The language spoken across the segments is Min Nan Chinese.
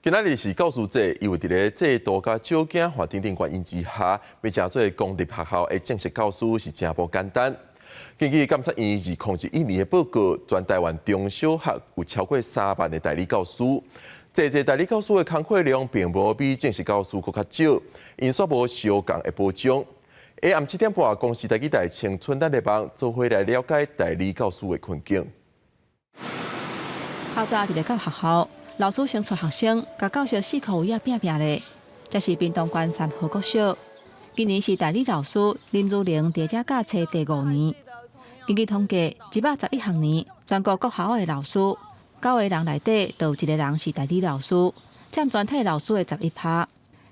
今仔日是教師節，因為佇咧制度佮少子化等等原因之下，欲成做公立學校的正式教師是誠無簡單。根據監察院2021年的報告，全台灣中小學有超過3萬个代理教師，濟濟代理教師的工課量並無比正式教師閣較少，𪜶煞無相仝的保障。下暗7點半，公視台語台青春咱的網做伙來了解代理教師的困境。較早佇咧教學校，老師先帶學生，共教室四箍圍仔拚拚咧。這是屏東縣三和國小，今年是代理老師林如玲佇遮教冊第五年。根據統計，111學年，全國國校的老師九個人內底，就有一個人是代理老師，佔全體老師的11%。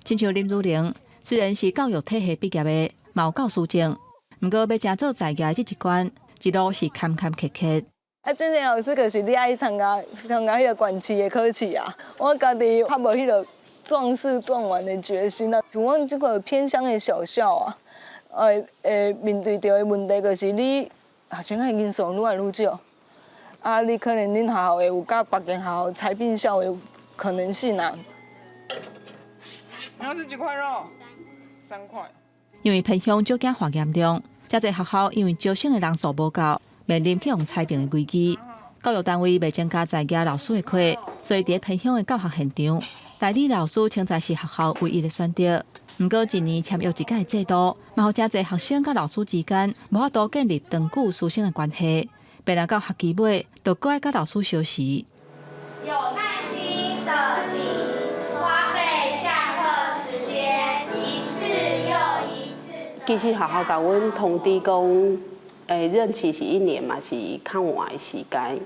親像林如玲，雖然是教育體系畢業的，嘛有教師證，毋過欲成做在業的這一關，一路是坎坎坷坷。啊，正式老師就是你愛參加參加彼個縣市的考試啊。我家己較無彼個壯士斷腕的決心啊。像阮這個偏鄉的小校啊，會面對著的問題就是你學生的人數愈來愈少，啊，你可能恁學校會有佮別間學校裁併校的可能性啊。你要吃幾塊肉？三塊。因為偏鄉少子化嚴重，遮濟學校因為招生的人數無夠，面臨去予裁併的危機。教育單位袂增加在業老師的課，所以佇偏鄉的教學現場，代理老師現在是學校唯一的選擇。毋過一年簽約一屆的制度，嘛予誠濟學生佮老師之間無法度建立長久師生的關係，變來到學期尾，就閣愛佮老師相辭。有耐心的你，花費下課時間一次又一次。其實學校共阮通知講，任期是一年嘛，是較晚的時間。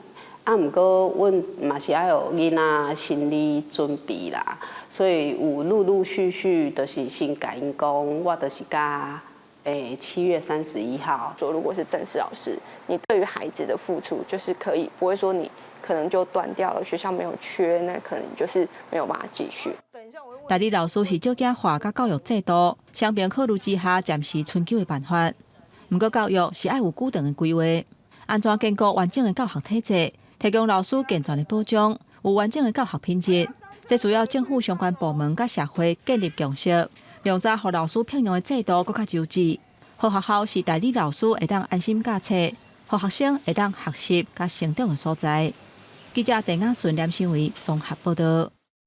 啊，毋過阮嘛是愛予囡仔心理準備啦，所以有陸陸續續，就是先共𪜶講，我就是甲7月31號。說如果是正式老師，你對於孩子的付出就是可以，不會說你可能就斷掉了，學校沒有缺，那可能就是沒有辦法繼續。代理老師是少子化佮教育制度雙邊考慮之下暫時存救的辦法。毋過教育是愛有久長的規劃，按怎建構完整的教學體制，提供老師健全的保障，有完整的教學品質，這需要政府相關部門佮社會建立共識，良早予老師聘用的制度閣較周至，予學校是代理老師會當安心教冊，予學生會當學習佮成長的所在。記者鄧亞順、連新偉綜合報道。